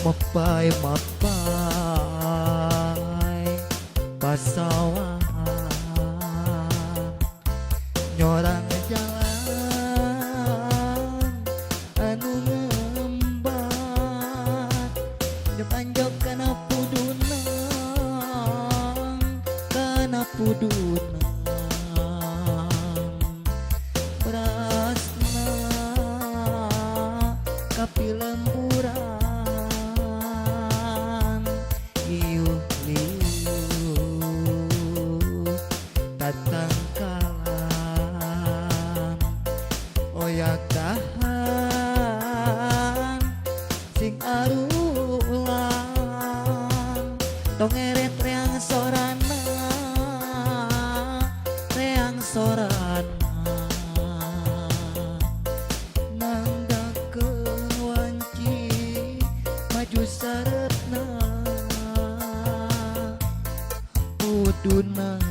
Mapay mapay pasawahan nyorang jalan anu ngembat anjog kana pudunang kana pudunang berasna kapilemburan iuh liuh tatangkalan oyak dahan sing arulang tong eret reang sorana reang sorana nangdakeun wanci maju sareupna pudunang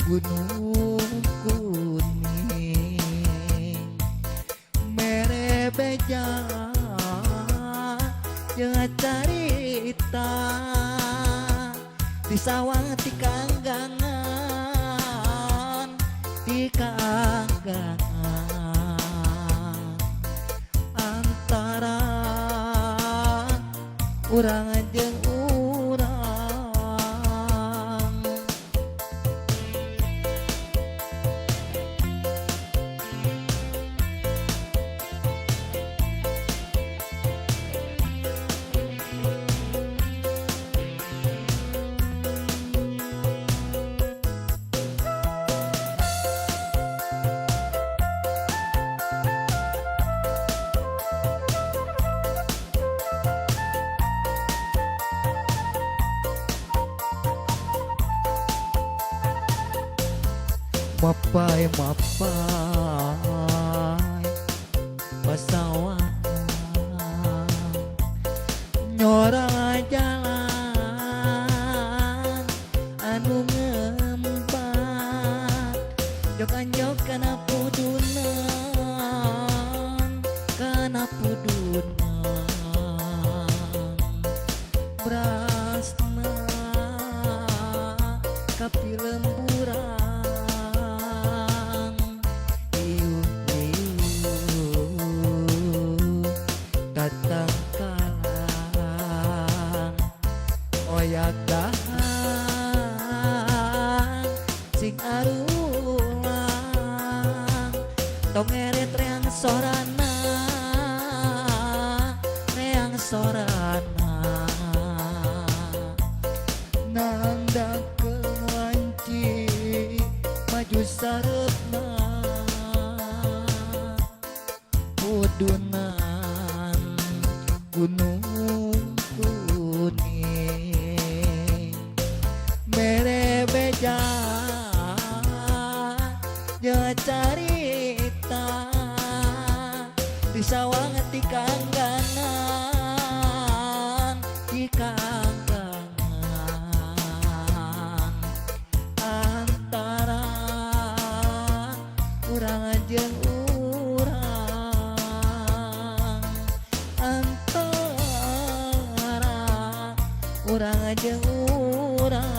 gunung kuning mere beja jeung carita di sawah ti kanggangan ti kanggangan antara urang jeung urang. Mapay mapay pasawahan nyorang jalan anu ngembat jok anjog kana pudunang kana pudunang berasna kapilemburan iuh liuh tatangkalan oyak dahan sing arulang tong eret reang sorana nangdakeun wanci maju sareupna pudunan gunung kuning mere beja jeung carita di sawah ti kanggangan ti kanggangan antara urang jeung urang antara urang jeung urang.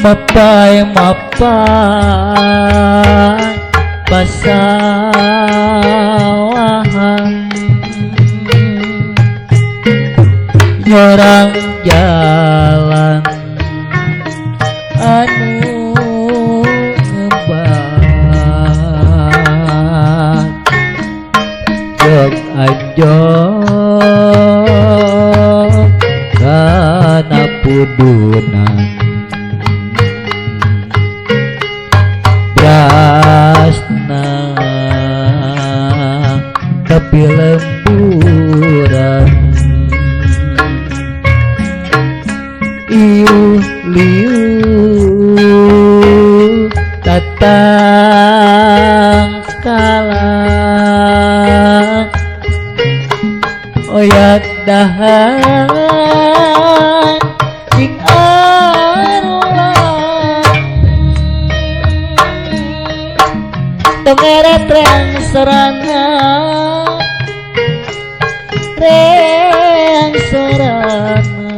Mapai mapai pasawahan nyorang jalan anu ngebat jog anjog kana pudunan Brasna tepi lemburan iuh liu tatang kalang oyat dahan cing arulang tongeret reang sorana reang sorana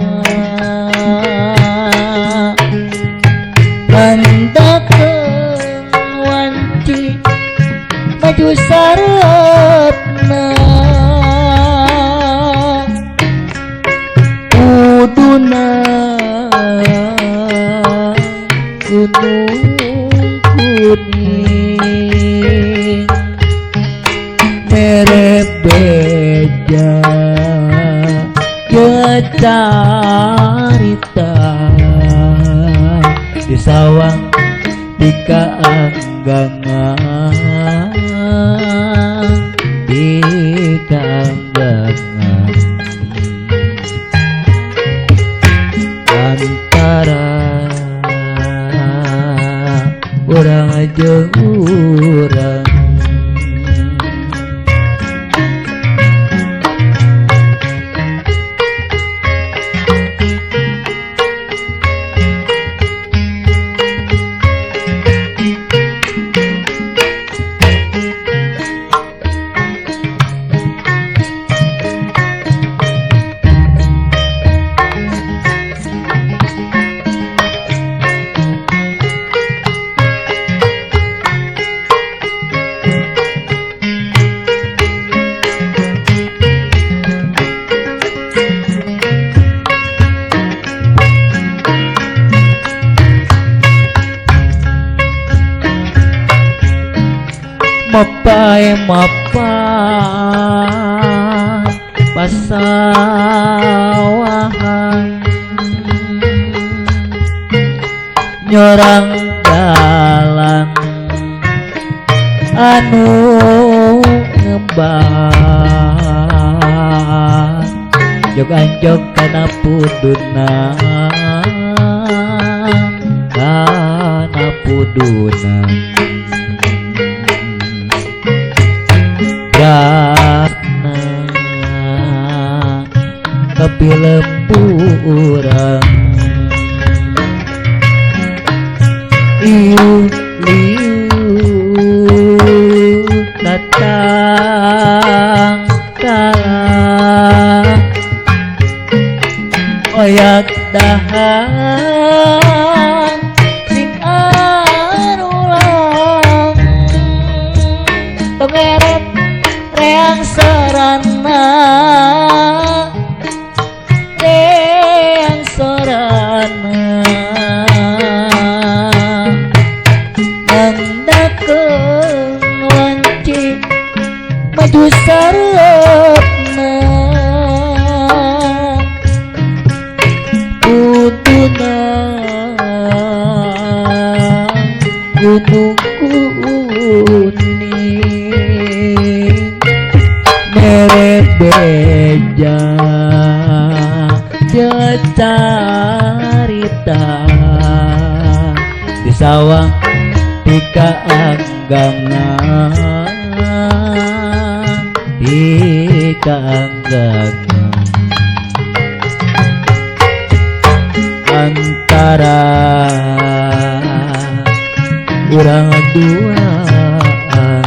mandakeun wanci maju sareupna kuduna gunung kuning mere beja carita di sawang di kaanggangan di kaanggangan antara urang jeung urang. Mapai mapai pasawahan nyorang dalan anu ngebat jog anjog kana puduna kana puduna Brasna tepi lemburan iuh liu datang kalah oyak dahan sing arulang tongeret reang sarana reang sarana nandakeun wanci maju sareupna putuna gunung kuning mere beja carita di sawang di kaanggangan di kaanggangan antara urang duaan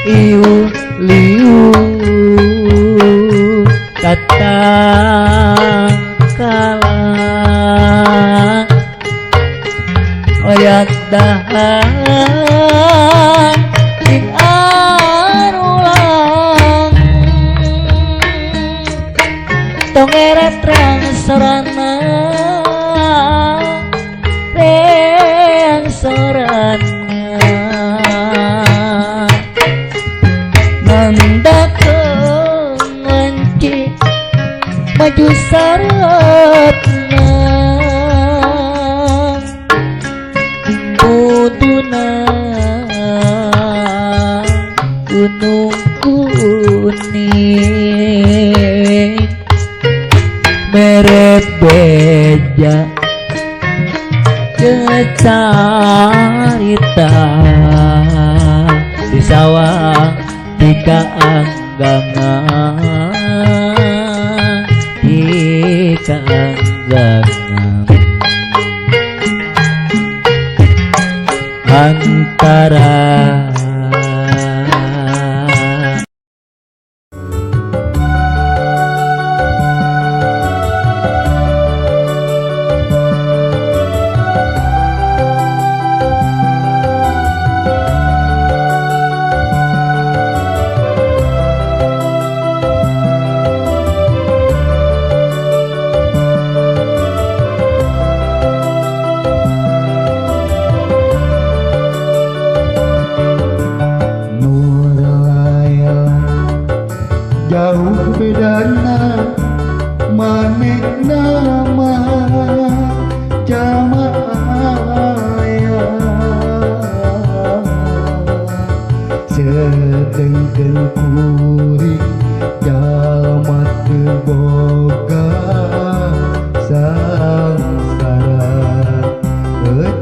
iuh liu tatang kalah Tong eret rangsorana, rangsorana. Nandakong wanci maju saratna, kuduna gunung kuning mere beja kecarita di sawah di kaanggangan, di kaanggangan antara. Jauh bedana maneh nama jamaah sedengkeun kuring jalma teu boga sangsara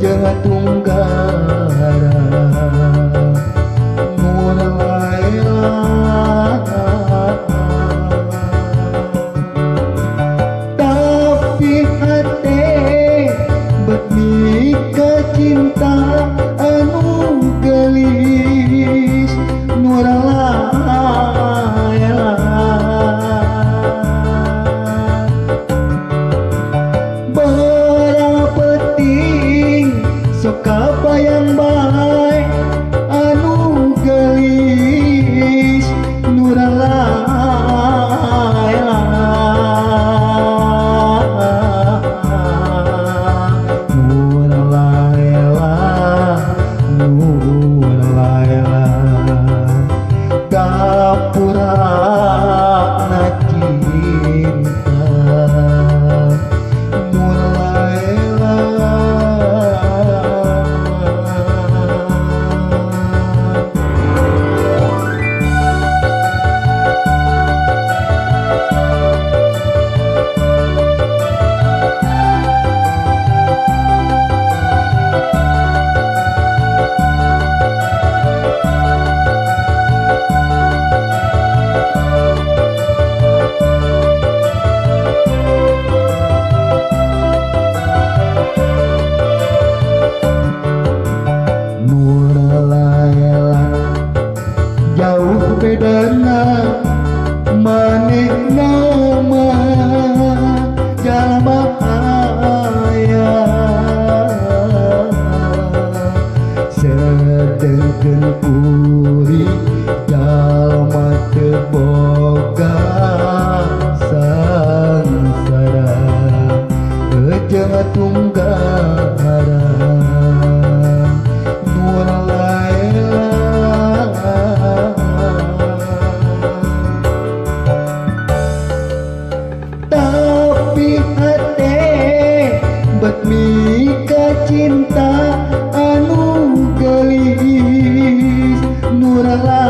jeung tunggara. Cinta anu gelis nuralaela barapeting sok kabayang bae anu gelis nuralaela gapurana cinta Nurlaela. Nurlaela jauh bedana maneh nama jalma aya sedengkeun kuring jalma teu boga sangsara jeung tunggara. Tapi hate bet mika cinta anu gelis nurlaela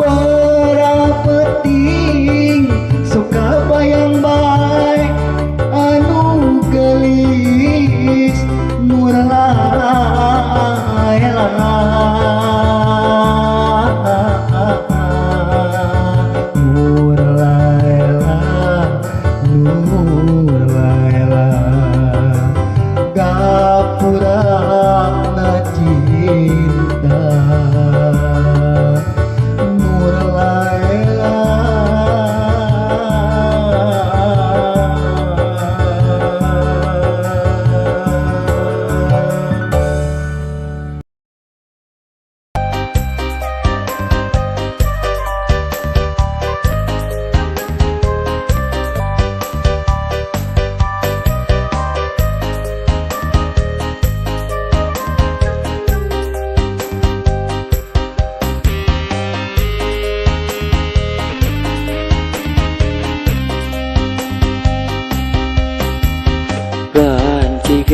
barapeting sok kabayang bae anu gelis nurlaela Nurlaela Nurlaela gapurana cinta Nurlaela.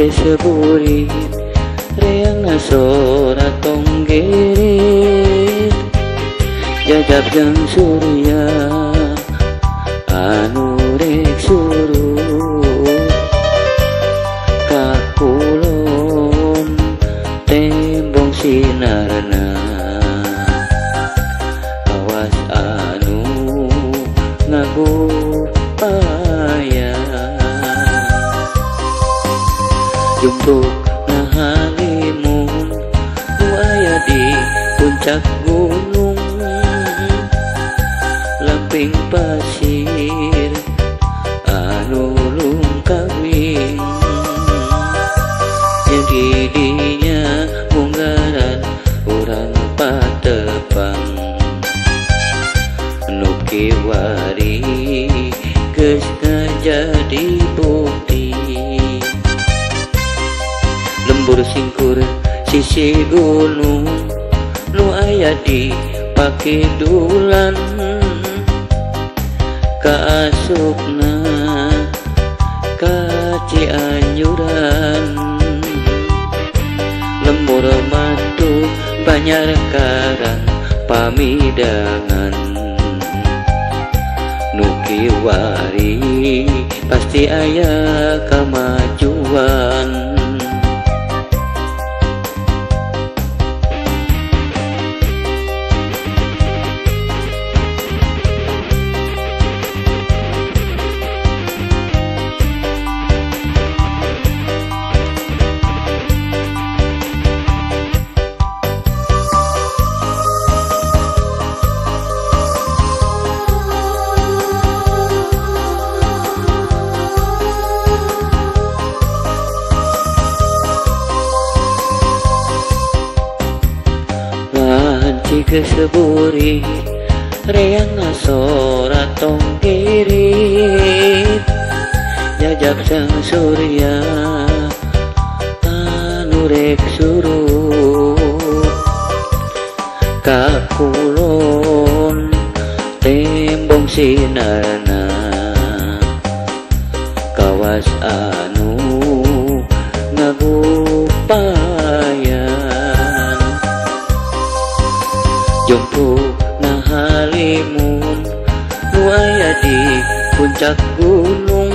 Geus seuburit reang sora tonggirit jajab jeung surya anu rek surut ka kulon tembong sinarna kawas anu ngagupaya jumpruk ngahalimun nu aya di puncak gunung lamping pasir anu lungkawing yang didinya munggaran urang patepang nu kiwari geus ngajadi bukti lembur singkur sisi gunung nu aya di pakidulan kaasupna ka Cianjuran lembur matu Banjar Karang pamidangan nu kiwari pasti aya kamajuan. Keseburi reang sora tongkirit jajab sang surya anu rek surut ka kulon tembong sinarna kawas anu ngagupayan jumpruk ngahalimun nu aya di puncak gunung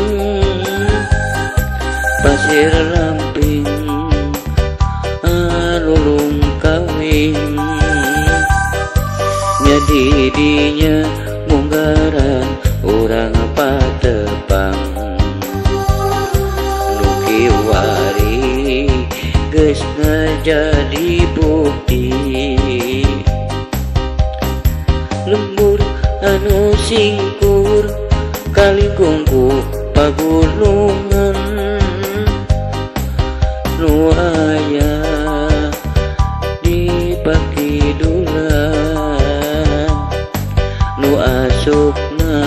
pasir lamping anu lungkawing nya didinya munggaran urang patepang nu kiwari geus ngajadi bukti lembur anu singkur kalingkung ku pagunungan nu aya di pakidulan nu asupna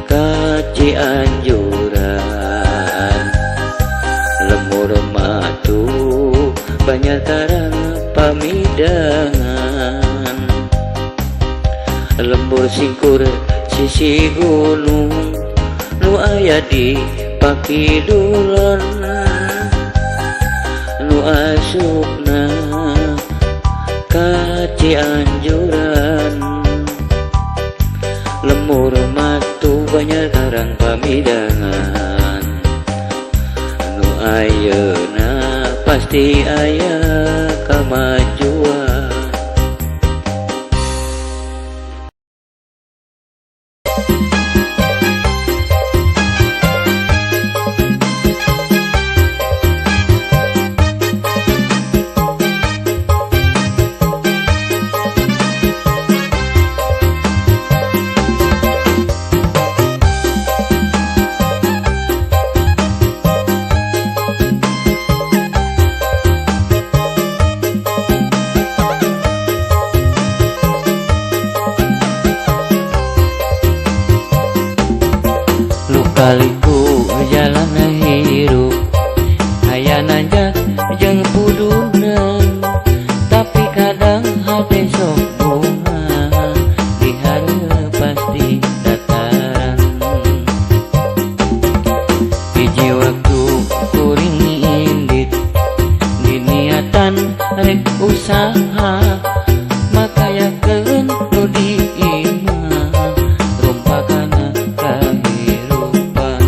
ka Cianjuran lembur matu Banjar Karang pamidangan lembur singkur sisi gunung nu aya di pakidulan nu asupna ka Cianjuran lembur matu Banjar Karang pamidangan nu ayeuna pasti aya kamajuan. rek usaha makayakeun nu di imah rumpakana kahirupan.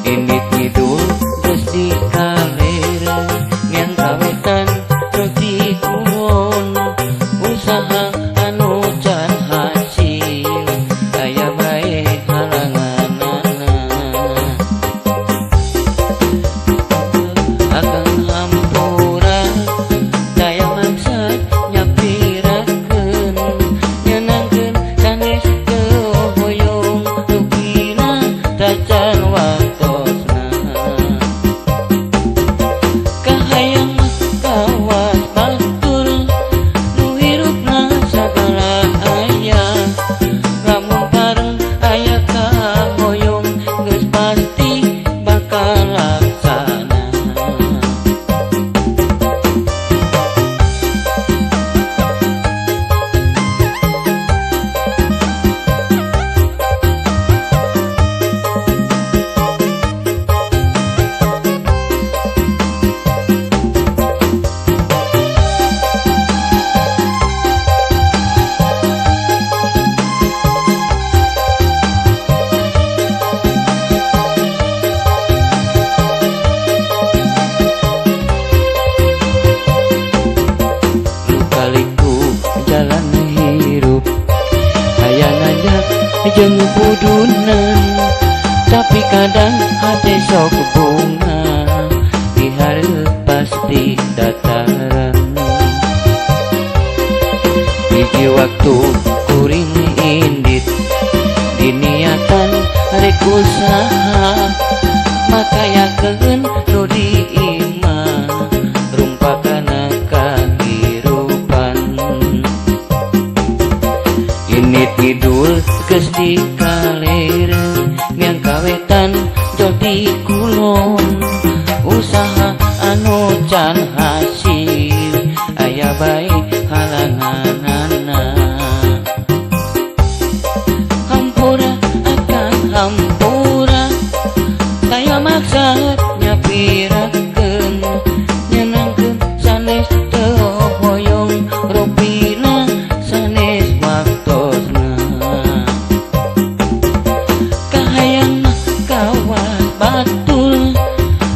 Indit ngidul geus dikaler ngan kawetan terus dikulon usaha anu can hasil aya bae halanganana. Akang hampura daya maksad nyapirakeun nyenangkeun sanes teu hoyong rupina tacan waktosna. Kahayang mah kawas batur nu hirupna sagala aya lamun bareng aya kahoyong geus pasti bakal laksana. Lukaliku jalan hirup aya nanjak jeung budunan tapi kadang hate sok bunga dihareup pasti dataran. Hiji waktu kuring indit diniatan rek usaha makayakeun nu di imah rumpakana kahirupan. Indit ngidul geus dikaler miang kawetan jol ti kulon usaha anu can hasil aya bae halanganana. Hampura akang hampura taya maksad nyapirakeun nyenangkeun sanes teu hoyong rupina sanes waktosna. Kahayang mah kawas batur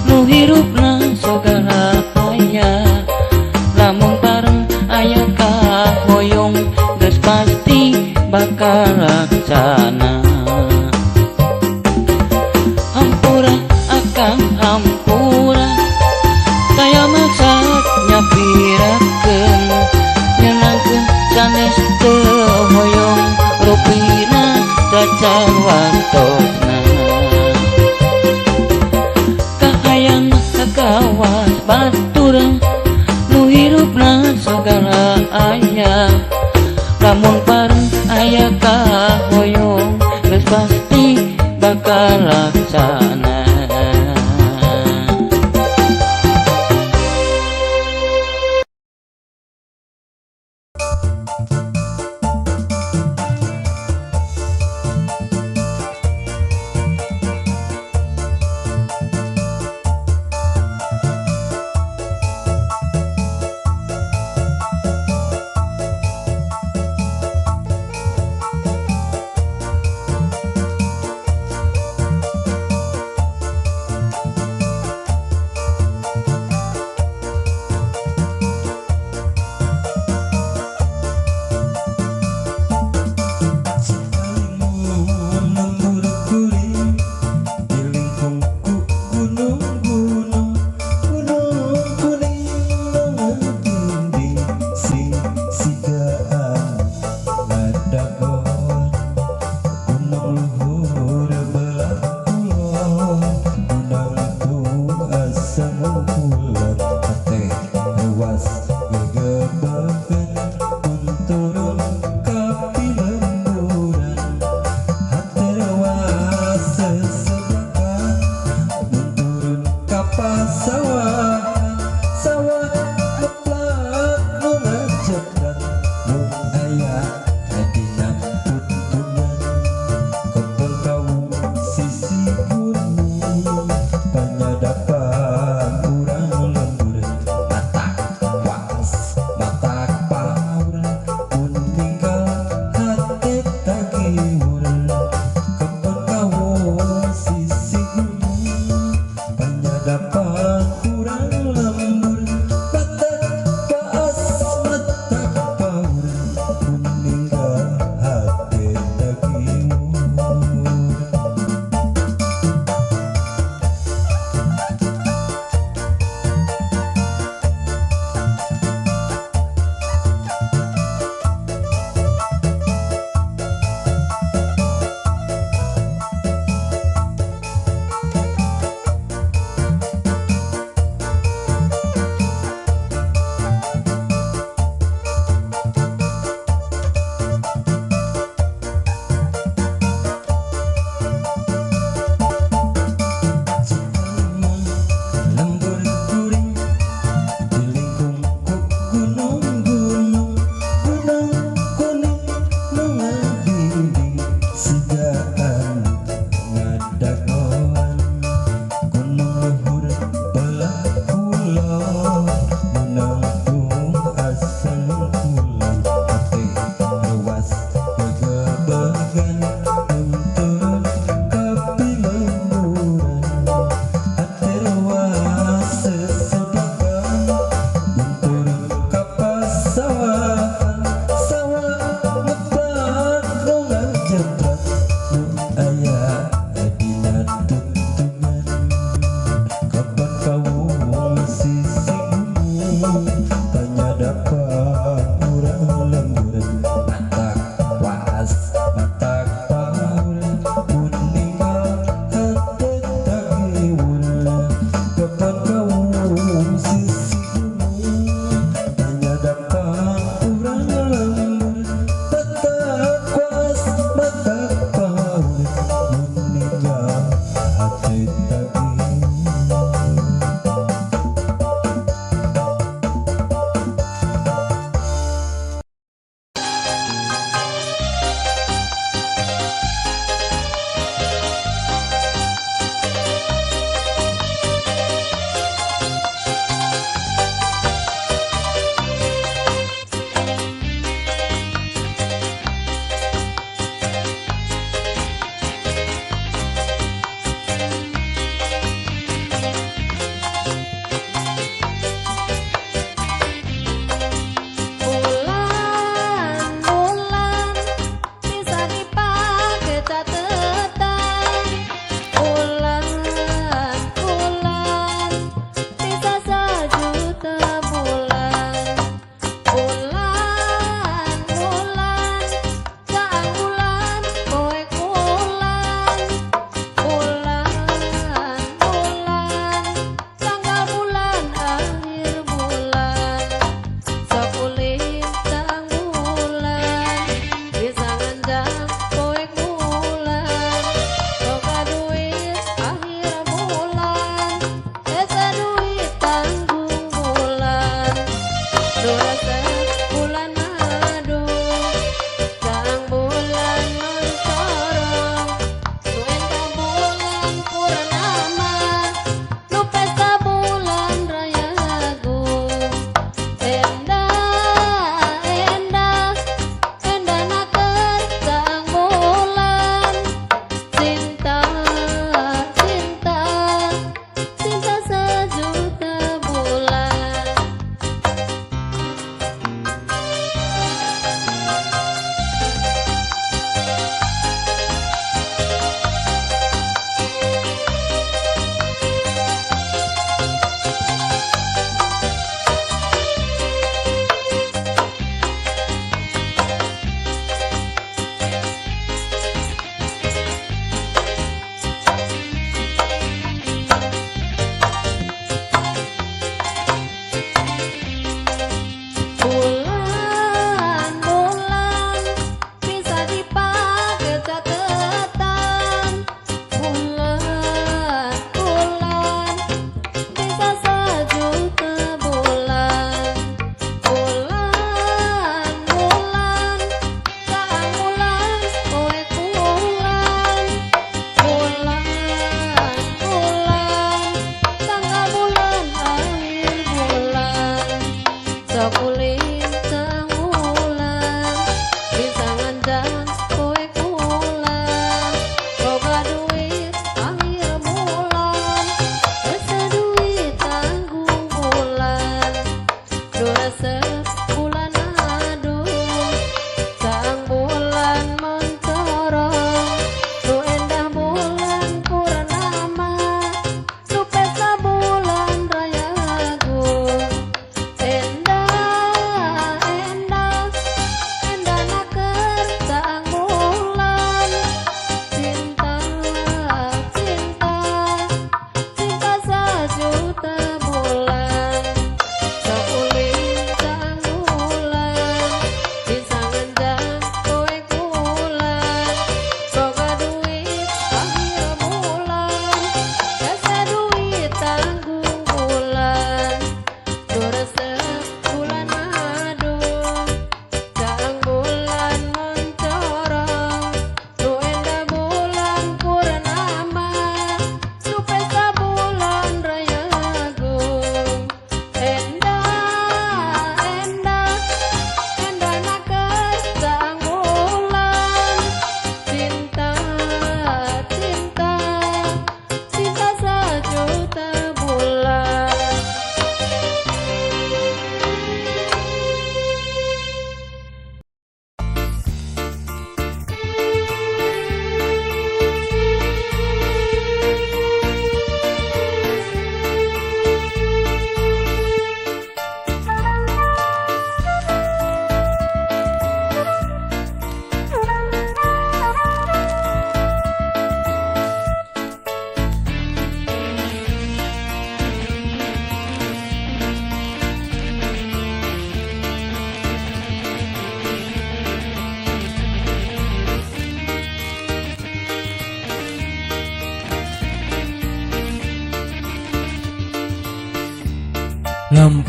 nu hirupna sagala aya lamun bareng aya kahoyong geus pasti bakal laksana. Hampura akang hampura taya maksad nyapirakeun nyenangkeun sanes teu hoyong rupina tacan waktosna. Kahayang mah kawas batur nu hirupna sagala aya lamun bareng aya kahoyong geus pasti bakal laksana. Tanya dapat urang lembur matak was matak paur mun ninggal hate tagiwur kapan kaum sisi gunung tanya dapat urang lembur matak was matak paur mun ninggal hate tagiwur. Bulan-bulan bisa dipake catetan. Bulan-bulan bisa sejuta bulan. Bulan-bulan saang bulan poe bulan. Bulan-bulan tanggal bulan akhir bulan. Sok ulin saang bulan bisa nganjang poe bulan. Boga duit akhir bulan esa duit tanggung bulan. Nu resep bulan madu saang bulan mencorong. Nu endah bulan purnama nu pesta bulan rayagung. Endah, endah, endah naker saang bulan. Cinta, cinta, cinta sejuta bulan. Bulan-bulan bisa dipake catetan. Bulan-bulan bisa sejuta bulan. Bulan-bulan saang bulan poe bulan. Bulan-bulan tanggal bulan akhir bulan. Sok ulin saang bulan bisa nganjang poe bulan. Boga duit akhir bulan esa duit tanggung bulan. Nu resep bulan madu saang bulan mencorong. Nu endah bulan purnama nu pesta bulan rayagung. Endah,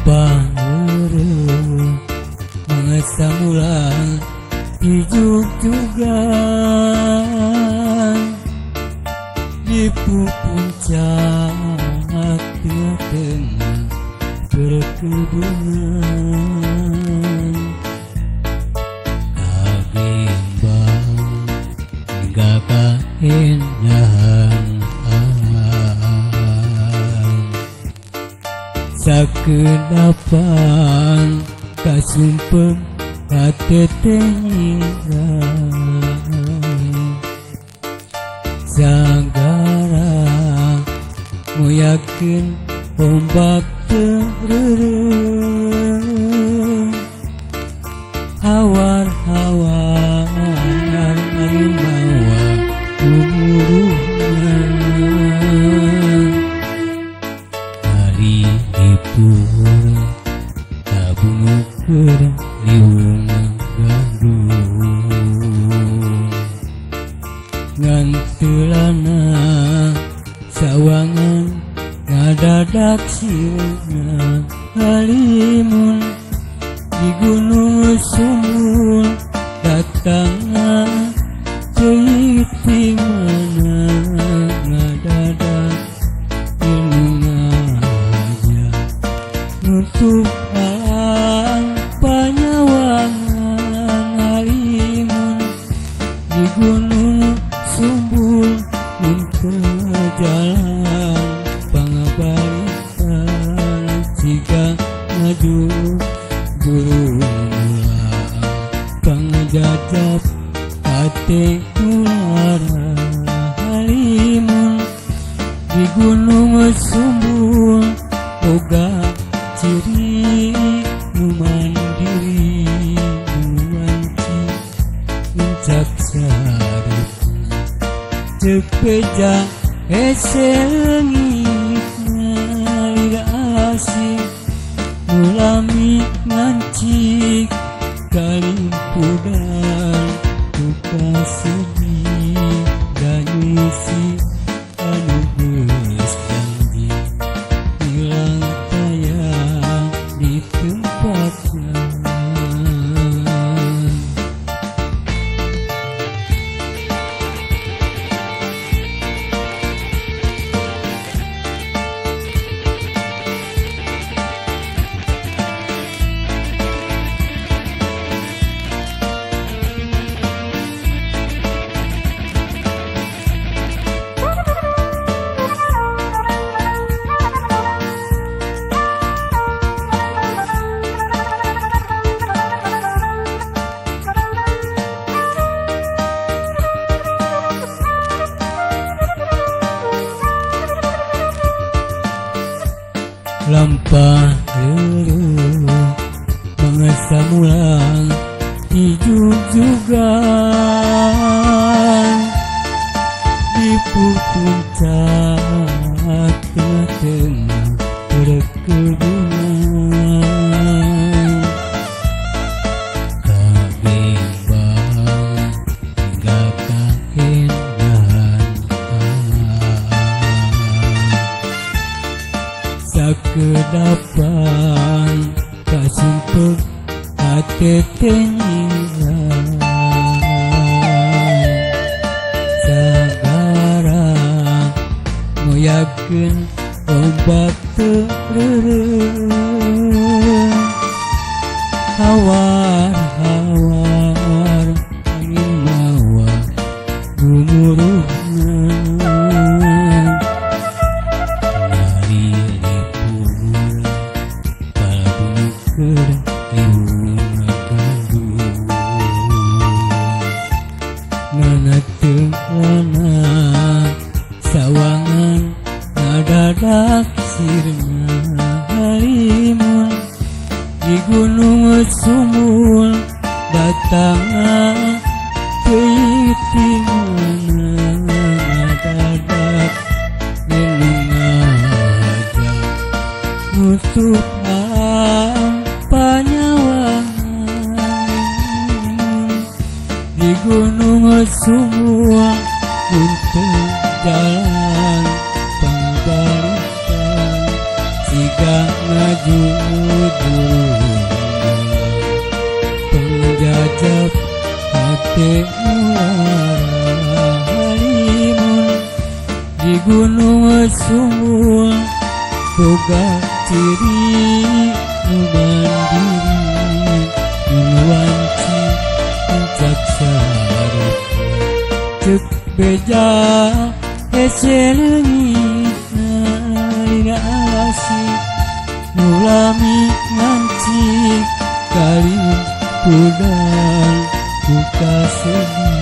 Lampah leureum mangasa mulang dijugjugan di pupuncak tengah-tengah perkebunan. Kagimbang hingga kaendahan sakedapan kasumpem kateteh sagara ngoyakeun ombak teu hawar-hawar angin mawa gumuruhna hari dipur kabungukeun liung gandung ngan teulana sawangan ngadadak sieuna halimun di Gunung Sumbul datangna ceuik ti mana ngadadak ilmu ngaja nutup alang panyawangan halimun di Gunung Sumbul mun jalan pangabalitan siga ngaju guru pangjajab hate ulara halimun di Gunung Sumbul boga ciri nu mandiri nu wanci nincak saripna ceuk beja hese leungitna lira asih mulami ngancik kalimpudan duka sedih danyusi anu geus janji hilang taya di tempatna. Lampah leureum mangasa mulang dijugjugan di pupuncak tengah-tengah perkebunan. Kagimbang hingga kaendahan sakedapan kasumpek hate teh nyirang sagara ngoyakeun ombak teu reureum hawar-hawar angin mawa gumuruhna sawangan ngadadak sirna halimun di Gunung Sumbul datangna teuing ti mana ngadadak nenu ngaja nutup panyawangan di Gunung Sumbul untuk jalan pangabalitan siga ngajur. Gulungan penjajab hate ulara halimun di Gunung Sumul boga ciri nu mandiri nu wanci puncak sarita ceuk beja hese leungitna dina asih nu lami ngancik kaliun pudang ku kasedih.